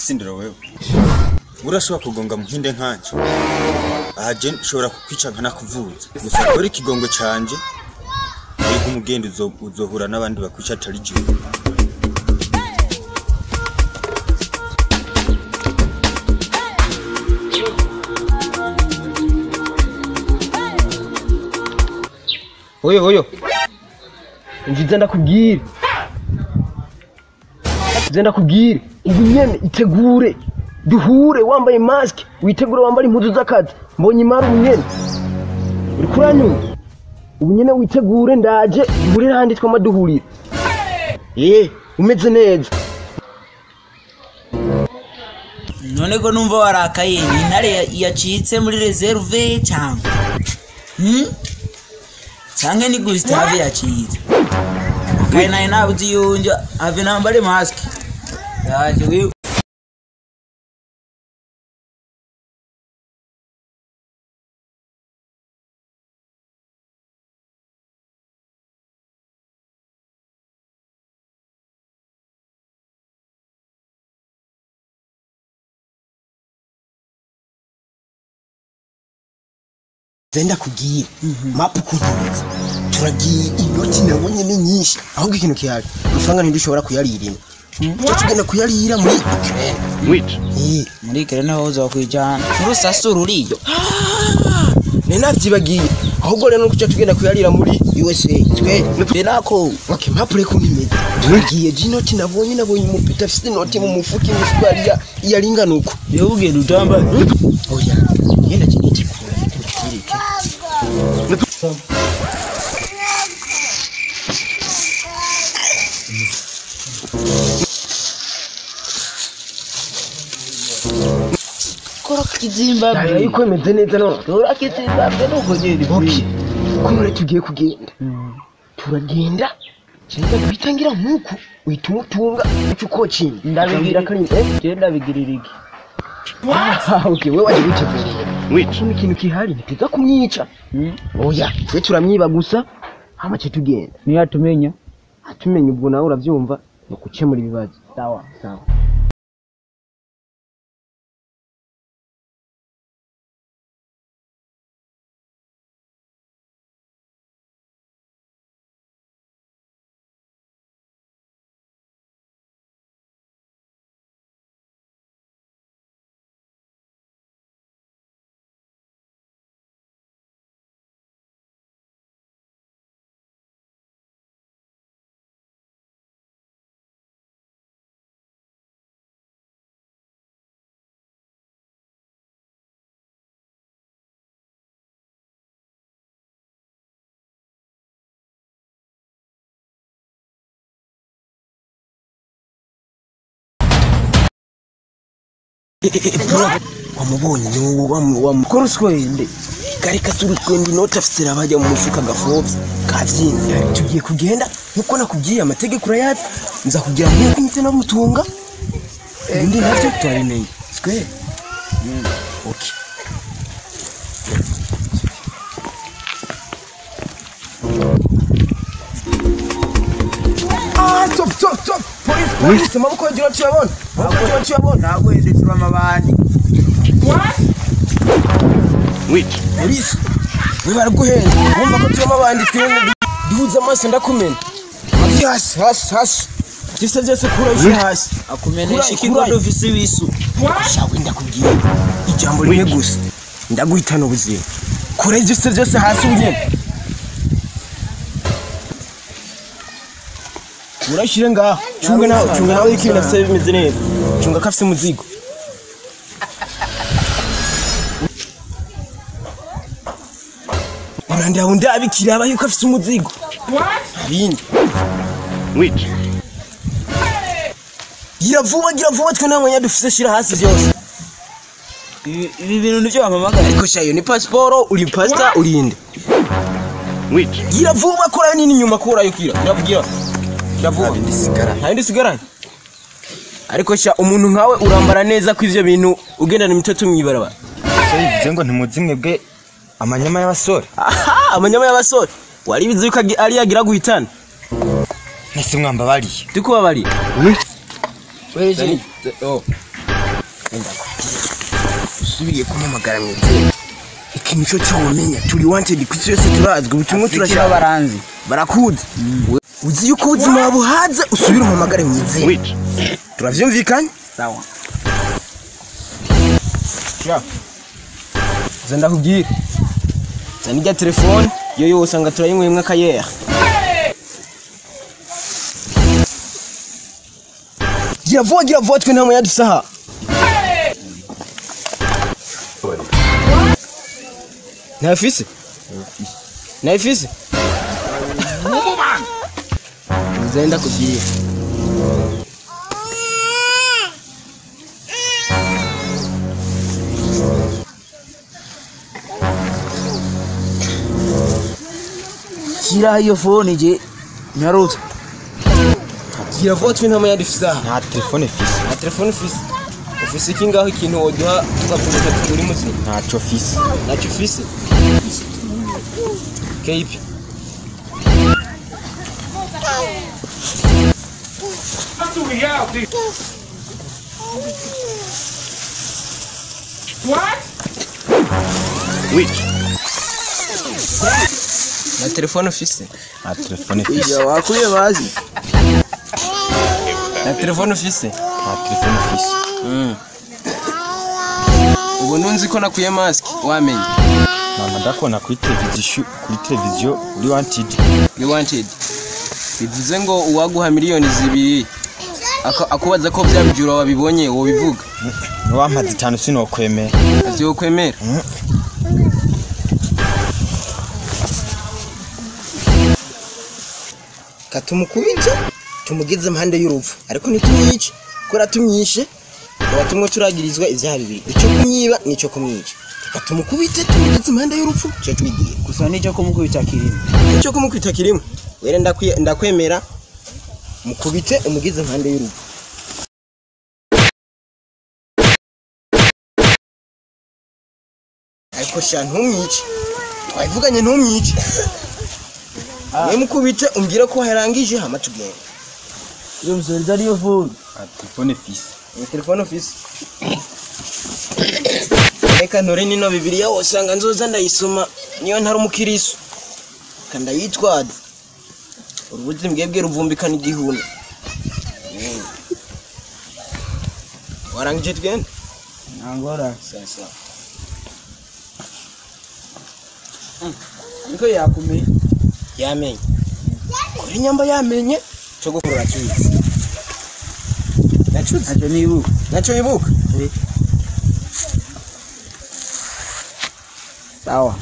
Ufise indero wewe. Urashobora kugonga muhinde nkanje. Aha je nshobora kukwica nkanakuvuza. Gusa kora ikigongo canje. Yego umugendo uzohura n'abandi bakwica atari jewe. Oyo oyo. Ngize ndakubwira. Ngize ndakubwira. Ubu nyene itegure. Duhure wambaye mask, witegure wambaye impuzu z'akazi. Mbonye imari ubu nyene. Uri kuranyumva? Ubu nyene witegure ndaje duhurire handi twama duhurira. Umeze neza. None ko numva warakaye ni intare yacitse muri reserve cyangwa? Change ni Gustave yacitse. Kaye naye nabuzi yunja ave nambare mask. Yaje we Zenda kubwira mapu kuntuza turagiye inoti nabonye ni nyinshi ahubwo ikintu kihari amafaranga ntidushobora kuyarira imwe tugenda kuyarira muri Ukraine. Muri Ukraine ho uzokwijana n'urusasu ruriyo. Ne navyibagiye ahubwo rero nuko tugenda kuyarira muri USA twe nako okay mapu reko ntimeze turagiye inoti nabonye umupita afite inoti mu mufuka imifuka yaringana uko yewe ugenda utambaye oya yenda kiniki. Kora kizimbabwe ariko imeze neza none kora kizimbabwe nuko nyene okay ko tugiye kugenda turagenda cyangwa duhitangira nkuko uhita umutunga uko kingi ndabigira je ndabigirira iki. Okay wewe waje gutegura Mwica. Ikintu kihari ntituza kumwica. Oya twe turamwiba gusa hama cyo tugenda niyo atumenya atumenya ubwo nawe uravyumva no gukemura ibibazo. Sawa sawa. Wamubonye wamukora uswende kari kasurutwende inoti afise rabajya mu mufuka gafobye kavyinze. Tugiye kugenda nkuko nakubwiye amategeko urayazi nza kugira nkuko mpite namutunga ibindi navyo twabimenye square. Okay stop stop stop police police amaboko yagira tuyabona amaboko tuyabona ntabwo yendetse amabandi. What? Mwica. Police we baraguhenze wumva ko tuyama abandi twende duhuza amaso ndakumena hasi hasi hasi byose byose kura isi hasi akumenesha ikigodo ufise ibisu. Shawe ndakubwiye ijambo rimwe gusa ndaguhitana ubuzima kura byose byose hasi unyene urashire ngaho cunga nawe ikintu afise bimeze neza cunga ko afise umuzigo. Urandaba ndabikira aba yuko afise umuzigo. Bindi Mwica. Gira vuba twe nta mwanya dufise shira hasi byose. Ibi bintu nivyo bampamagara ariko shayo ni passport uri pastor urinde. Mwica. Gira vuba kora nini nyuma kora yo kira. Gira vuba. Nta bindi sigaranye. Ariko sha umuntu nkawe urambara neza ko ivyo bintu ugendana imitoto mwibarabara. So bivuze ngo ntimuzimwe bwe amanyama y'abasore. Aha amanyama y'abasore. Wari bizi yuko ari yagira guhitana. Nese mwamba bariye. Tukubabariye. Weje. Oh. Usubiriye kumpamagara mu izina. Ikintu cyo cyomenya turi wanted ku isi yose turazwi ubutumwa turashaka baranzi. Barakuzi. Uzi yuko ubuzima buhaze usubira umpamagare mu izina. Mwica. Turavyumvikanye? Sawa. Sha. Za ndakubwira. Za nijya telefone yo yo usanga turayinywemwe akayera. Gira vuba twe nta mwanya dusaha. Nafise? Nafise? Uzenda kubwira. Shira hiyo phone je. Nyarutse. Gira vuba twe nta mwanya dusaha. Nta telefone fise. Na telefone ufise? Ufise iki ngaho ikintu woduha tukavuga turi muzima? Ntaco fise. Ntacyo ufise? KP. What? Mwica. Na telefone ufise? Nta telefone fise. Iya wakuye bazi. Na telefone ufise? Nta telefone fise. Ubu nunzi ko nakuye mask wamenye. Mama ndakubona kuri televiziyo uri wanted. Ni wanted. Bivuze ngo uwaguha miliyoni 2 akubaza ko byabijura wabibonye wobivuga. Niwampa 5 sinokwemera. Ivyo kwemera. Katumukubije tumugize impande y'urupfu ariko ntitumwice kora tumyishe abatumwe turagirizwa ivyaha bibiri ico kumyiba nico kumwica. Reka tumukubite tumugize impande y'urupfu cyo twigiye. Gusa nico kumukubita kirimo. Ico kumukubita kirimo. Were ndakwemera mukubite umugize impande y'urupfu. Ariko sha ntumwice. Twavuganye ntumwice. Mwe mukubite umbwira ko harangije hama tugende. Iyo msoriza ariyo phone. Telefone fise. Ni telefone office. Reka ntore nino Bibiliya usanga nzoza ndayisoma niyo ntari umukiriso. Kanda yitwaza. Urubuzi mbwebwe ruvumbikana igihuna. Warangije tugende? Nangora. Sasa. Niko yakumenye. Yamenye. Kuri nyamba yamenye cyo gukurura kizi. Nacuze. Nacho nibuka. Nacho ibuka. Sawa.